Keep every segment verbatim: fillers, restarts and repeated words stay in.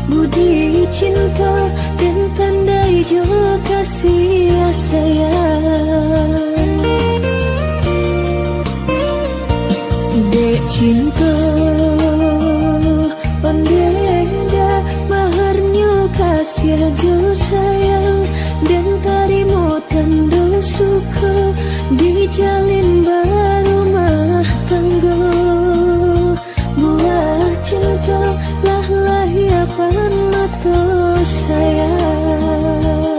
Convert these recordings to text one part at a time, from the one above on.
Budi cinto den tandai jo kasih sayang. Dek cinto, ondeh dah maharnyo kasih jo sayang, den tarimo tando suko, dijalin barumah tanggo. Buah cinto lah lahia pan mato sayang.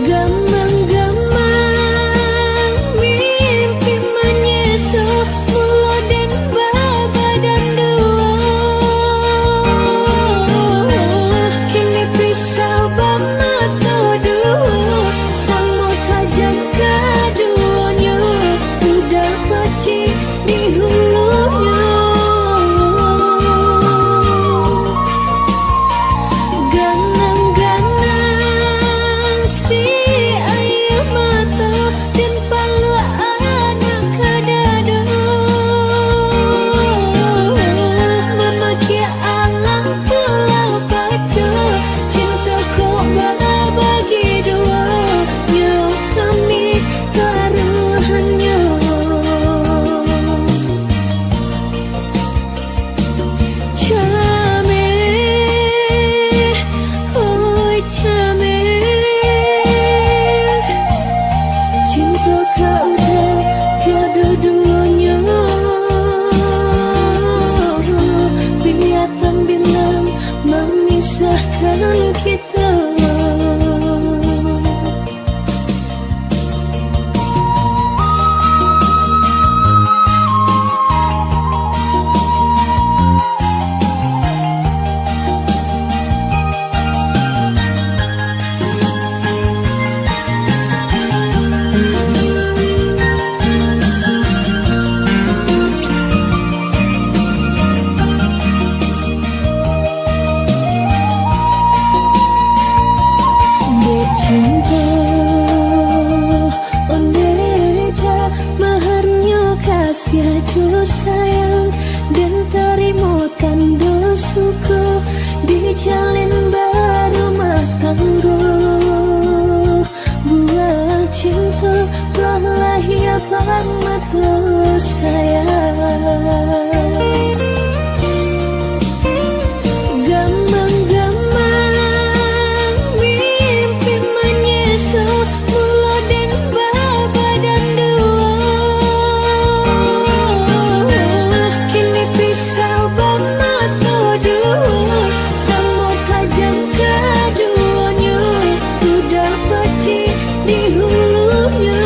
Gamang-gamang mimpi manyeso, mulo den babadan duo. Kini pisau bamato duo, samo tajam kaduonyo, udah pacik di hulunyo. Ganang-ganang si aia mato, den paluak anak ka dado. Mamakia alam pulau paco, cinto ko babagi duo, nyo kami taruhannyo. Cameh, oi cameh, cinto ka udah tiado duonyo, bia tambilang mamisahkan kito. Dek cinto, ondeh dah maharnyo kasih jo sayang, den tarimo tando suko, dijalin barumah tanggo. Buah cinto lah lahia pan mato sayang. Gamang-gamang mimpi manyeso, mulo den babadan duo. Kini pisau bamato duo, samo tajam kaduonyo, udah pacik di hulunyo.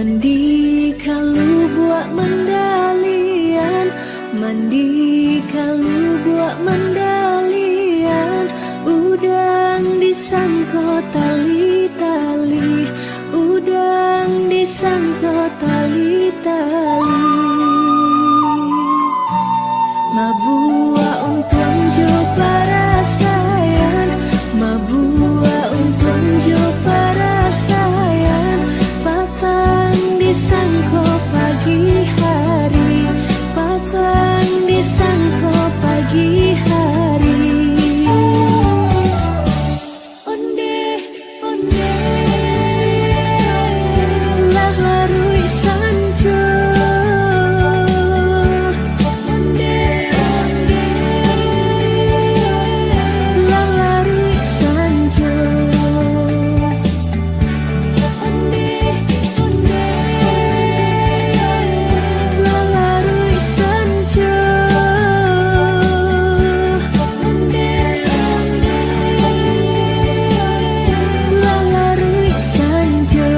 Mandi ka lubuak mandalian, mandi ka lubuak mandalian, udang disangko tali-tali, udang disangko tali-tali. Mabuak untuang jo parasaian, mabuak untuang jo parasaian, patang disangko pagi hari, patang disangko pagi hari. Ondeh, ondeh, lah laruik sanjo. Ondeh, ondeh, lah laruik sanjo. Ondeh, ondeh, lah laruik sanjo. Ondeh, ondeh, lah laruik sanjo.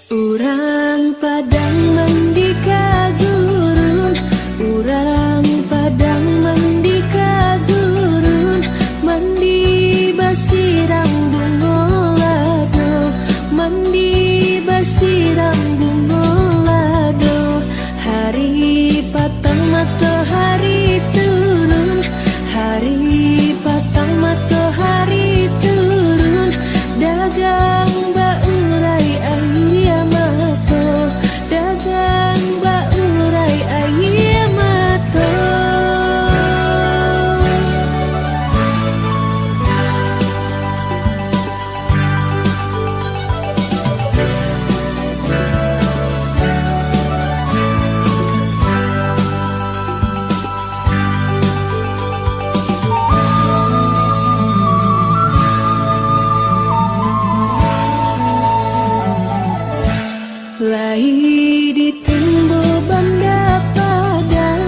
Urang Padang mandi ka gurun, urang Padang mandi ka gurun, mandi basiram bungo lado, mandi basiram bungo lado. Hari patang matohari turun, hari patang matohari turun, dagang baurai aia mato, dagang baurai aia mato. Lai ditimbo banda Padang,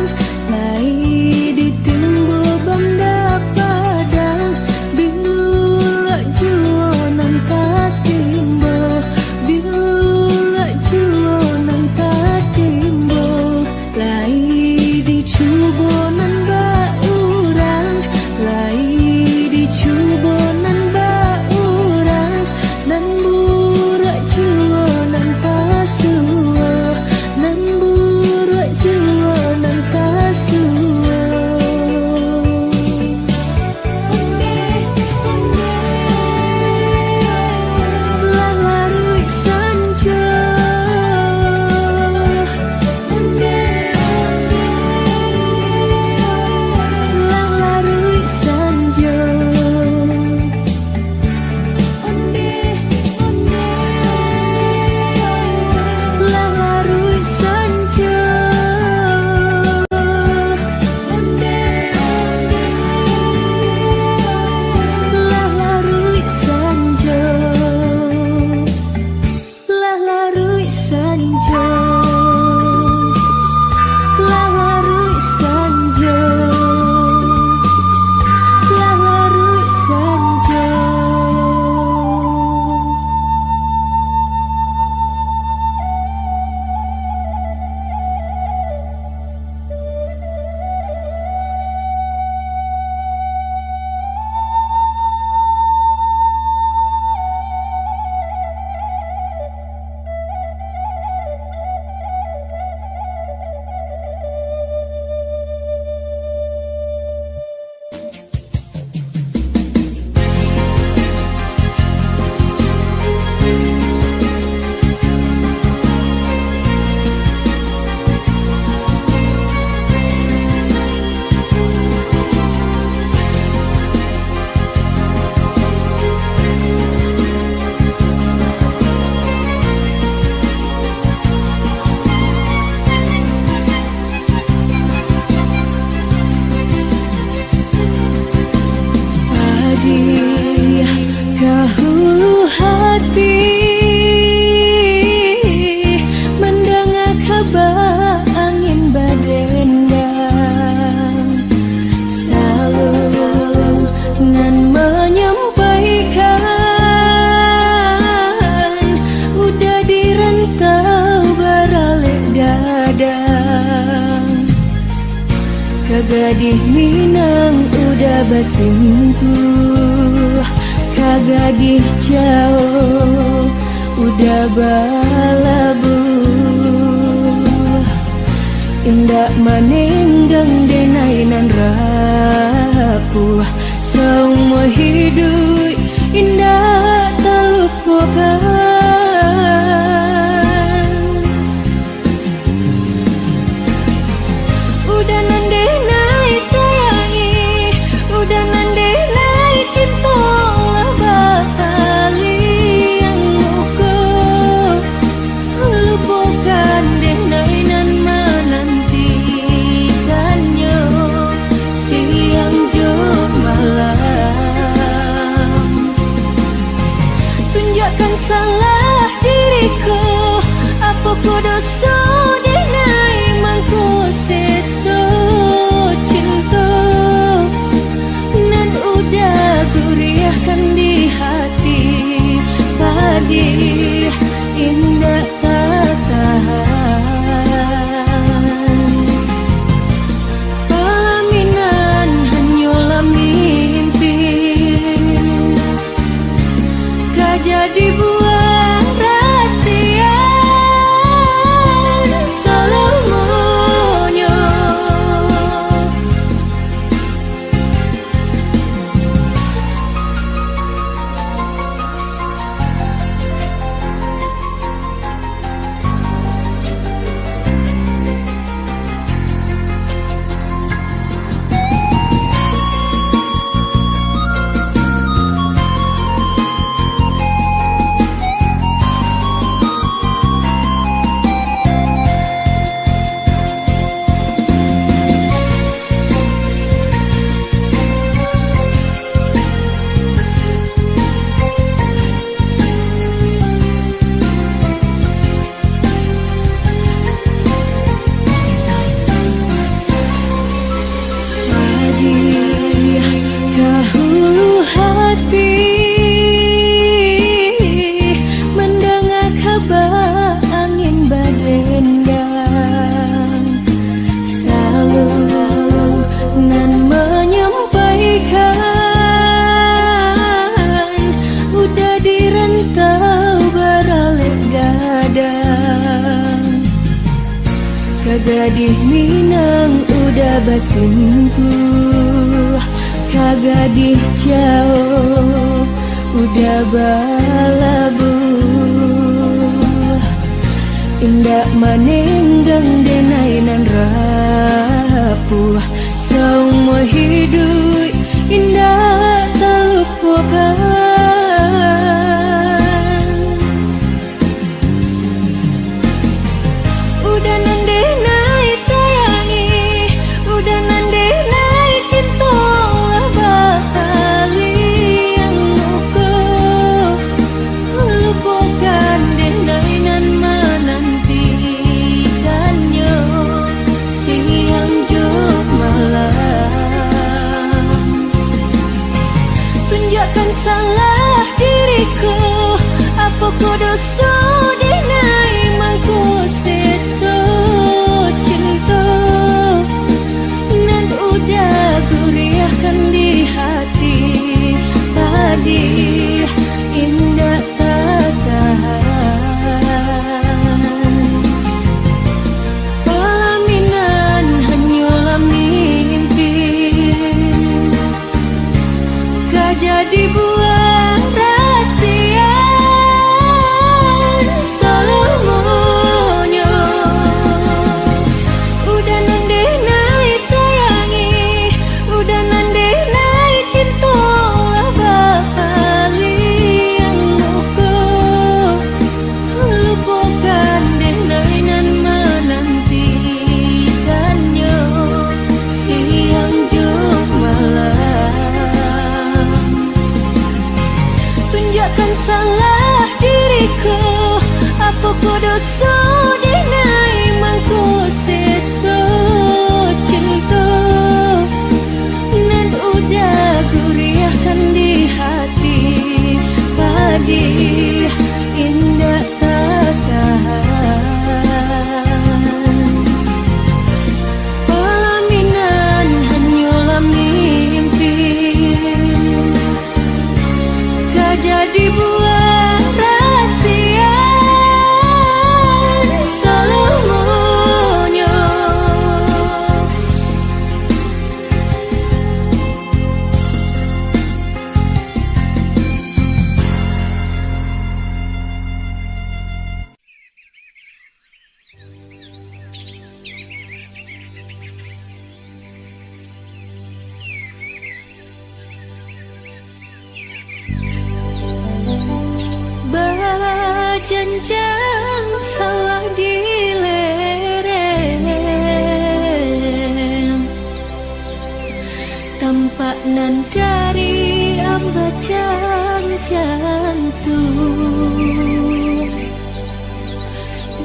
lai ditimbo banda Padang, bilulak juo nan tatimbo, bilulak juo nan tatimbo. Lai dicubo nan bak urang, lai dicubo nan bak urang, nan buruak juo nan pasuo, nan Gadih Minang udah basimpuah, ka gadih jauah udah balabuah. Indak manenggang denai nan rapuah, saumua hiduik indak talupokan. Udah nan denai sayangi, udah nan denai cinto, lah bapaliang muko. Lupokan denai nan manantikannyo siang jo malam. Tunjuakkan salah diriku, apokoh doso denai mangko seso cinto nan udah guriahkan di hati, padih indak tatahan. Palaminan hanyolah mimpi, ka jadi buah rasian salamonyo. Padih ka hulu hati, mandanga kaba angin badendang. Saluruh nan manyampaikan, udah di rantau baralek gadang. Ka gadih Minang udah basimpuah, ka gadih jauah udah balabuah. Indak manenggang denai nan rapuah, saumua hiduik indak talupokan. Udah nan denai sayangi, udah nan denai cinto, lah bapaliang muko. Lupokan denai nan manantikannyo siang jo malam. Tunjuakkan salah diriku, apokoh doso denai mangko seso cinto nan udah guriahkan di hati, padih indak tatahan. Palaminan hanyolah mimpi, ka jadi buah rasian salamonyo. Udah nan denai sayangi, udah nan denai cinto, lah bapaliang muko. Lupokan denai nan manantikannyo siang jo malam. Tunjuakkan salah diriku, apokoh doso denai mangko seso cinto nan udah guriahkan di hati, padih indak tatahan. Palaminan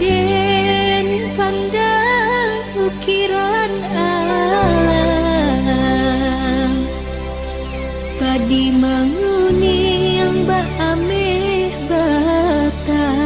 Den pandang ukiran alam, padi manguniang bak ameh batang.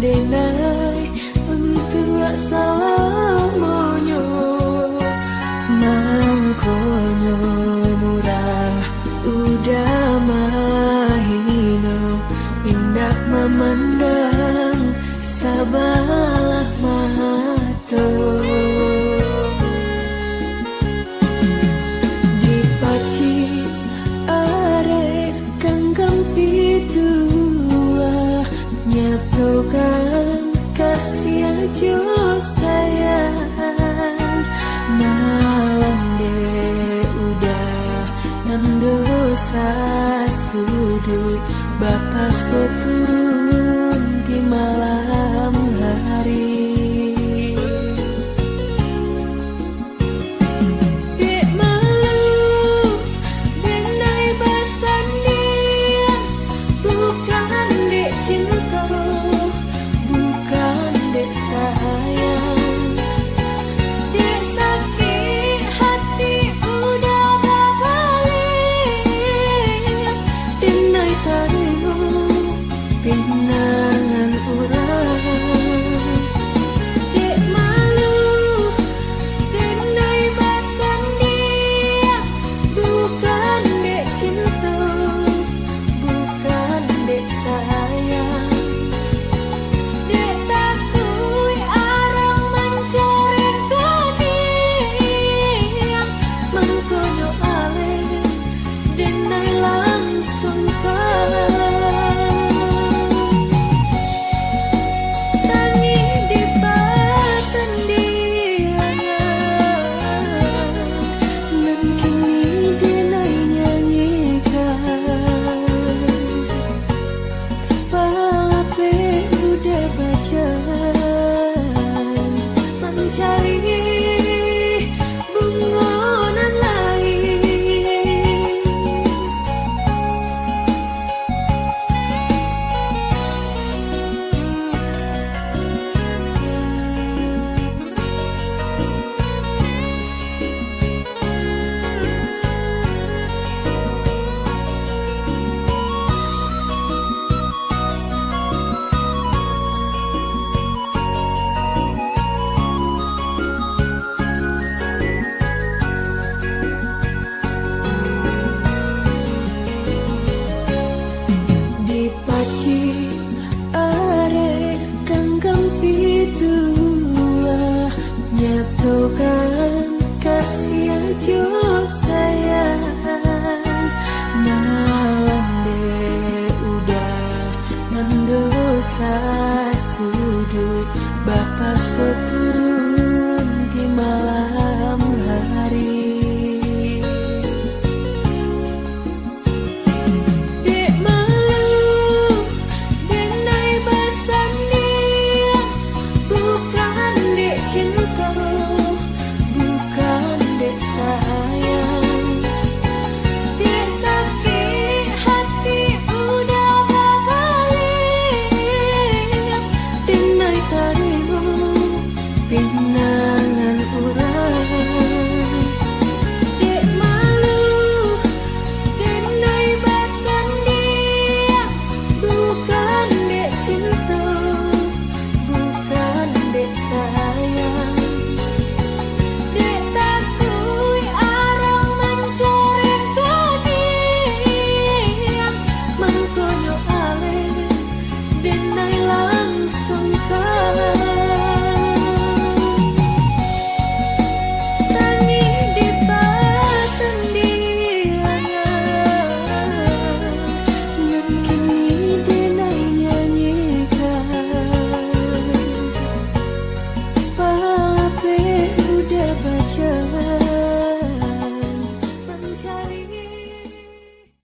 Denai untuak salamonyo, mangkonyo murah udah mahino, indak mamandang sabalah mato. Dipacik arek ganggam pituah, nyatokan kasiah jo sayang. Malam dek udah tando sasuduik, bapaso turun di malam hari. Dek malu, denai basandiang, bukan dek cinto, bukan dek sayang. Dek sakik hati udah babaliak, denai tarimo pinangan urang. Dek malu, denai basandiang, bukan dek cinto, bukan dek sayang. Dek takuik arang mancari gadih, mangkonyo aleh denai langsuang ka. Tangih di pasandiangan, nan kini denai nyanyikan. Palapeh udah bajalan mancari bungo nan lain. Dipacik arek ganggam pituah, nyatokan kasiah jo sayang. Malam dek udah tando sasuduik, bapaso turun di malam hari. Dek malu, denai basandiang, bukan dek cinto, bukan dek sayang. Dek sakik hati udah babaliak, denai tarimo pinangan